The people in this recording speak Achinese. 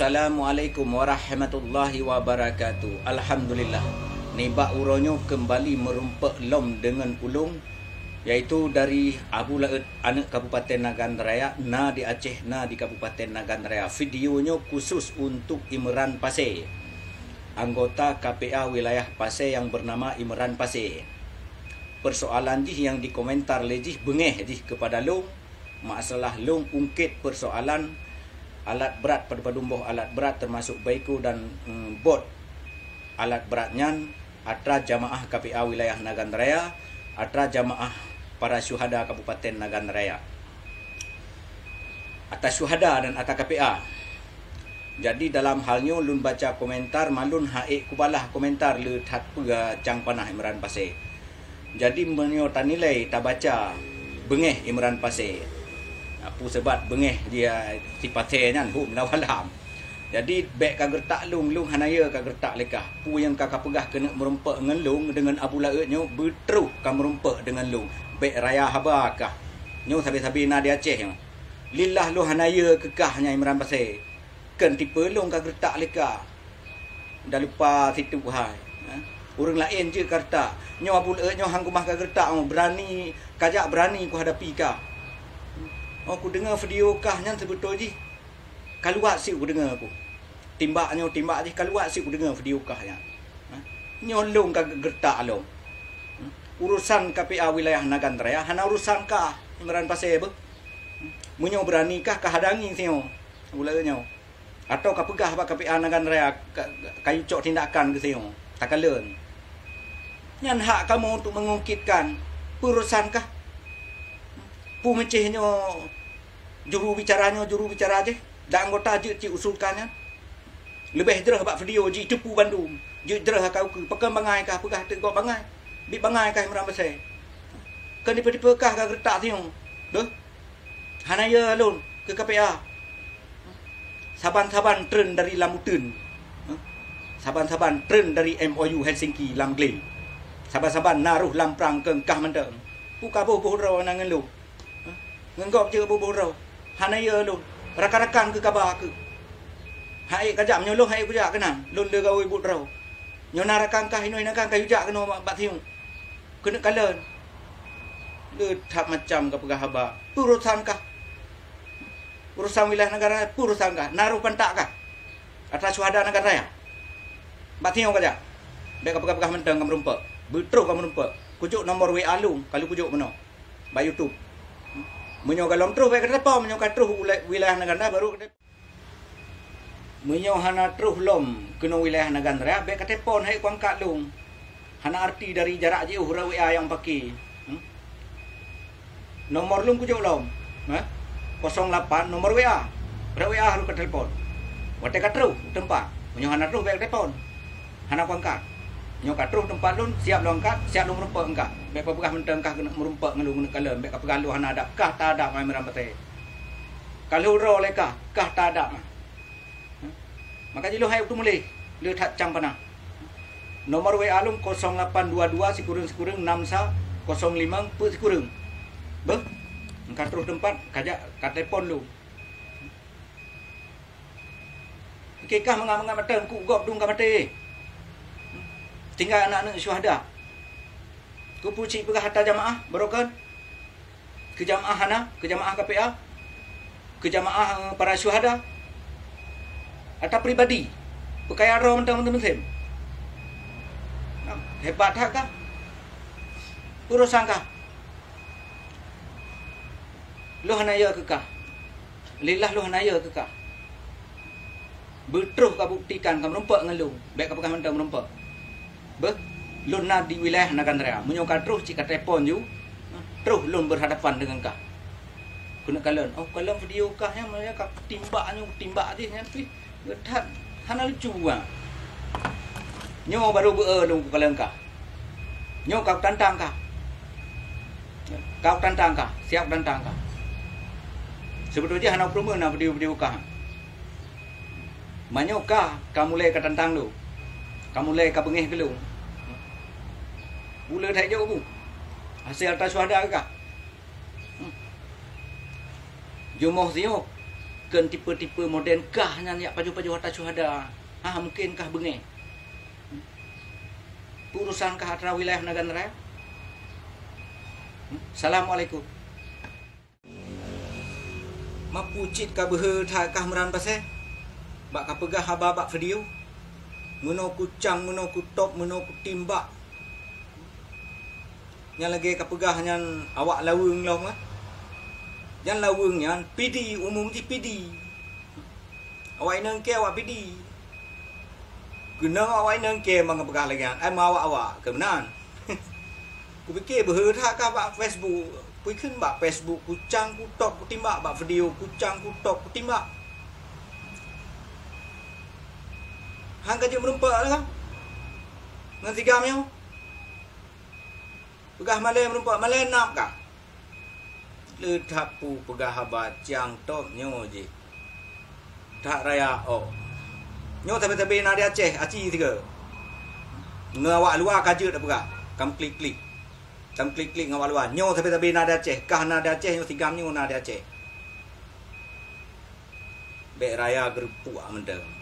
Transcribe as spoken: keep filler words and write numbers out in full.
Assalamualaikum warahmatullahi wabarakatuh. Alhamdulillah. Nibak uroe nyoe keumbali meurumpok lom deungon ulôn, yaitu dari Abu Laôt, aneuk Kabupaten Nagan Raya, na di Aceh, na di Kabupaten Nagan Raya. Video nyoe khusus untuk Imran Pasé, anggota K P A wilayah Pasé yang bernama Imran Pasé. Persoalan jih nyang dikomentar lé jih beungéh jih keupada lôn, masalah lôn ungkét persoalan alat brat, padum-padum boh alat brat, termasuk baikho dan, mm, bot alat brat nyan atra jamaah K P A wilayah Nagan Raya, atra jamaah para syuhada Kabupaten Nagan Raya. Atra syuhada dan atra K P A. Jadi, dalam hal nyoe lôn baca komentar, ma lôn han ék kubalah komentar le that peue cang panah Imran Pasé. Jadi, meunyoe tanilai, tabaca beungéh Imran Pasé. Peue sabab beungéh dia si Pasé nyan, hom, wallahu alam. Jadi, bék ka geureutak lôn, lôn hana yö ka geureutak lé kah. Peue nyang ka kapeugah keuneuk meurumpok ngon lôn deungon Abu Laôt nyoe, beutroh ka meurumpok deungon lôn. Bék raya haba kah. Nyoe sabe-sabe na di Aceh nyoe. Lillah lôn hana yö keu kah nyan Imran Pasé. Kon tipe lôn ka geureutak lé kah. Dah lupa situ hai. Ha? Ureuëng laén jeuet ka retak. Nyoe Abu Laôt nyoe han keumah ka geureutak, oh, beurani, kajak beurani kuhadapi kah. Oh, kudeungoe video kah nyan seubeutôi jih. Ka luwat sih kudeungoe ku. Timbak nyoe, timbak jih ka luwat sih kudeungoe video kah nyan. Ha? Nyoe lôn ka geureutak lôn. Hmm? Urusan K P A wilayah Nagan Raya hana urusan kah, Imran Pasé beuh. Hmm? Meunyoe beurani kah, ka hadangi singoh. Abu Laôt nyoe. Atawa ka peugah bak K P A Nagan Raya ka, ka, kayue cok tindakan keu singoh. Takalon. Nyan hak kamoe untuk mengungkitkan. Peue urusan kah. Peue meucéh nyoe juru bicara nyoe, juru bicara jih, dan anggota jeuet cit usulkan nyan. Leubeh jroh bak video jih teupeue bandum. Jeuet jroh ka ukeue, pakon bangai kah peugah teuk gob bangai. Bit bangai kah Imran Pasé. Kon tipe-tipe kah ka geureutak singoh. Beuh. Hana yö lôn keu K P A. Saban-saban treun dari lam uteuen. Saban-saban treun dari M O U Helsinki lam glé. Saban-saban na roh lam prang keu kah mantong. Peue ka boh-boh droe na ngon lôn. Ngon gob jeuet boh-boh droe. Hana yö lôn. Rakan-rakan keu kaba keuh. Han ék kajak, meunyoe lôn han ék kujak keunan. Lôn le gawe buet droe. Nyoe na rakan kah inoe, na rakan kah yue jak keunoe bak, bak siuek. Keuneuk kalon. Le that macam ka peugah haba. Peue urosan kah. Urosan wilayah Nagan Raya, peue urosan kah. Na roh pantak kah. Atra syuhada Nagan Raya. Bak siuek kajak. Bék ka peugah-peugah mantong ka meurumpok. Beutroh ka meurumpok. Kujok nomor W A lôn, ka lôn kujok meunoe. Bak YouTube. Meunyoe gohlom troh bék ka telepon, meunyoe ka troh ulée wilayah Nagan Raya baru ka telepon. Meunyoe hana troh lom keunoe wilayah Nagan Raya, bék ka telepon, han ék kuangkat lôn. Hana arti dari jarak jiôh rot W A nyang pake. Hmm? Nomor lôn kujok lom. Ha? Kosong lapan nomor W A. Rot W A harôh ka telepon. Watée ka troh teumpat. Meunyoe hana troh bék ka telepon. Hana kuangkat. Nyoe ka troh teumpat lôn, siap lôn angkat, siap lôn meurumpok ngon kah. Bék ka peugah mantong kah keuneuk meurumpok ngon lôn, keuneuk kalon, bék ka peugah lôn hana adab. Kah ta adab ngon Imran Pasé. Ka lheueh uroe lé kah, kah ta adab ngon. Maka jih lôn han ék teumuléh, le that cang panah. Nomor W A lôn kosong lapan dua dua sikureueng sikureueng enam sa kosong limong peuet sikureueng. Beuh, ka troh teumpat, kajak ka telepon lôn. Oke kah mangat-mangat mata, ku gob dum ka maté. Tinggai aneuk-aneuk syuhada. Keupeue cit peugah atra jamaah, barokon? Keu jamaah hana, keu jamaah K P A, keu jamaah, eh, para syuhada. Atra pribadi. Peukaya droe mantong-mantong. Hebat that kah. Urosan kah. Lôn hana yö keu kah. Lillah lôn hana yö keu kah. Beutroh ka buktikan ka meurumpok ngon lôn. Bék ka peugah mantong meurumpok. Beuh, lôn na di wilayah Nagan Raya. Meunyoe ka troh cit ka telepon ju, troh lôn berhadapan deungon kah. Keuneuk kalon, oh, kalon video kah nyan, meunyoe ka timbak nyoe, timbak jih nyan pih. That hana lucu, ha. Nyoe baru beu-e lôn kukalon kah. Nyoe ka kutantang kah. Ka kutantang kah, siap kutantang kah. Seubeutôi jih hana kupeureumeun na video-video kah. Meunyoe kah, ka mulai ka tantang lôn. Ka mulai ka beungéh keu lôn. Buleuen that jok bu. Hasé atra syuhada kah. Jumoh siuek. Keu tipe-tipe modern kah nyan jak pajoh-pajoh ata syuhada. Ha, mungken kah beungéh. Urusan kah atra wilayah Nagan Raya. Assalamualaikum. Mapu cit ka beuhe that kah Meuran Pasé? Bak ka peugah haba bak video. Meunoe kucang, meunoe kutop, meunoe kutimbak. Nyan lagée ka peugah nyan awak laweueng lom, eh. Nyan laweueng nyan pidi, umum jih pidi. Awak inong kée awak pidi. Keunong awak inong kée mangat peugah lagée nyan, ai meuawak-awak keu meunan. Kupike beuhe that kah bak Facebook. Kui kheun bak Facebook, kucang kutop kutimbak, bak video kucang kutop kutimbak. Han ka jeuet meurumpok lagam ngon sigam nyoe. Peugah malée meurumpok, malée nab kah? Le that peue peugah haba cang top nyoe jih. That raya, oh. Nyoe sabe-sabe na di Aceh, aci sigoe. Ngon awak luwa ka jeuet tapeugah. Kam klik-klik. Kam klik-klik ngon awak luwa. Nyoe sabe-sabe na di Aceh. Kah na di Aceh, nyoe sigam nyoe na di Aceh. Bék raya geureupuak mantong.